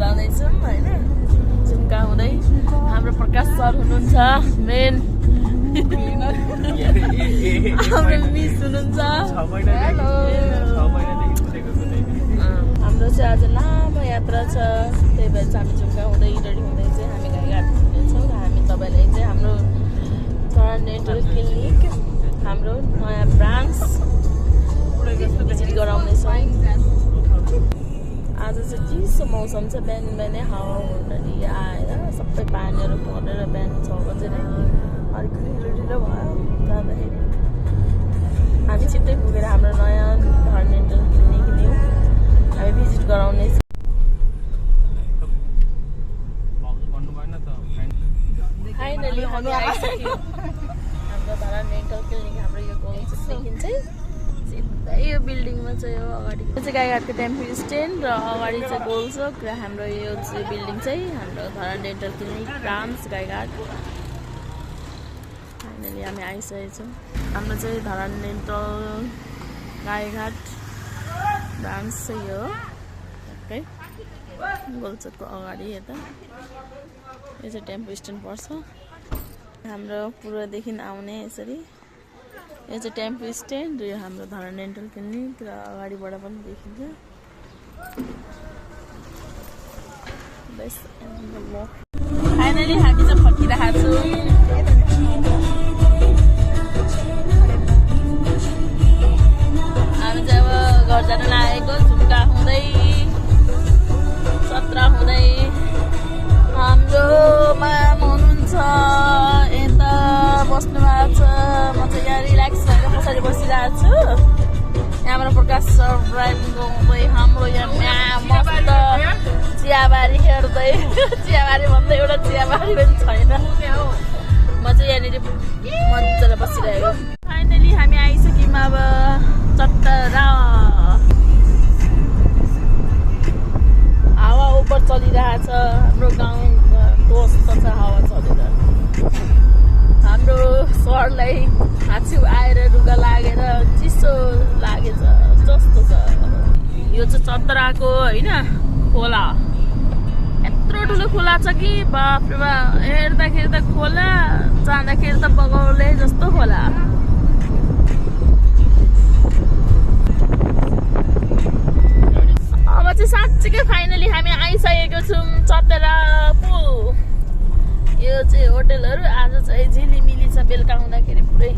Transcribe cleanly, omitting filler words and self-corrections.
जाँदैछौँ होइन झुम्का हुँदै हाम्रो प्रकाश सर हुनुहुन्छ मेन हाम्रो मिस हुनुहुन्छ हाम्रो चाहिँ आज लामो यात्रा छ त्यही भएर चाहिँ हामी झुम्का हुँदै रेडी हुँदै चाहिँ हामी गाईघाट पुग्नेछौँ र हामी तपाईँलाई चाहिँ हाम्रो धरान डेन्टल क्लिनिक हाम्रो नयाँ ब्रान्च भिजिट गराउनेछौँ। आज चाहिँ चिसो मौसम छ बिहान बिहानै हावा हुन्डरी आएर सबै पानीहरू परेर बिहान 6 बजे नै अलिक ढिलो भयो जाँदाखेरि हामी छिट्टै पुगेर हाम्रो नयाँ धरान डेन्टल क्लिनिक न्यू हामी भिजिट गराउने फाइनली हामी आइसक्यौँ हाम्रो धरान डेन्टल क्लिनिक हाम्रो यो गोलदेखि चाहिँ सिधै यो बिल्डिङमा चाहिँ यो अगाडि यो चाहिँ गाईघाटको टेम्पो स्ट्यान्ड र अगाडि चाहिँ गोलचोक र हाम्रो यो चाहिँ बिल्डिङ चाहिँ हाम्रो Dharan dental clinic branch Gaighat. Finally हामी आइसकेको छौँ हाम्रो चाहिँ धरान डेन्टल गाईघाट ब्रान्च चाहिँ यो ठ्याक्कै गोलचोकको अगाडि यता यो चाहिँ टेम्पो स्ट्यान्ड पर्छ हाम्रो पूर्वदेखि आउने यसरी यो चाहिँ टेम्पो स्ट्यान्ड यो हाम्रो धरान डेन्टल क्लिनिक र अगाडिबाट पनि देखिन्छ। फाइनली हामी चाहिँ फर्किरहेको छौँ हामी चाहिँ अब घर जान लागेको झुम्का हुँदै 17 हुँदै हाम्रो माम हुनुहुन्छ यता बस्नु भएको छ म चाहिँ यहाँ रिल्याक्स भएर पछाडि बसिरहेको छु। यहाँबाट प्रकाश सर ड्राइभिङ गर्दै हाम्रो यहाँ मस्त चियाबारी हेर्दै चियाबारी भन्दा एउटा चियाबारी पनि छैन म चाहिँ यहाँनिर मजाले बसिरहेको। फाइनली हामी आइसक्यौँ अब चट्टरा हावा उपर चलिरहेछ हाम्रो गाउँ कस्तो छ हावा चलेर हाम्रो सरलाई हाछिउ आएर रुगा लागेर चिसो लागेछ जस्तो छ। यो चाहिँ चतराको होइन खोला यत्रो ठुलो खोला छ कि बाफ्रे बा हेर्दाखेरि त खोला जाँदाखेरि त बगौले जस्तो खोला। अब चाहिँ साँच्चीकै फाइनली हामी आइसकेको छौँ चतरा पुल। यो चाहिँ होटलहरू आज चाहिँ झिलिमिली छ बेलुका हुँदाखेरि पुरै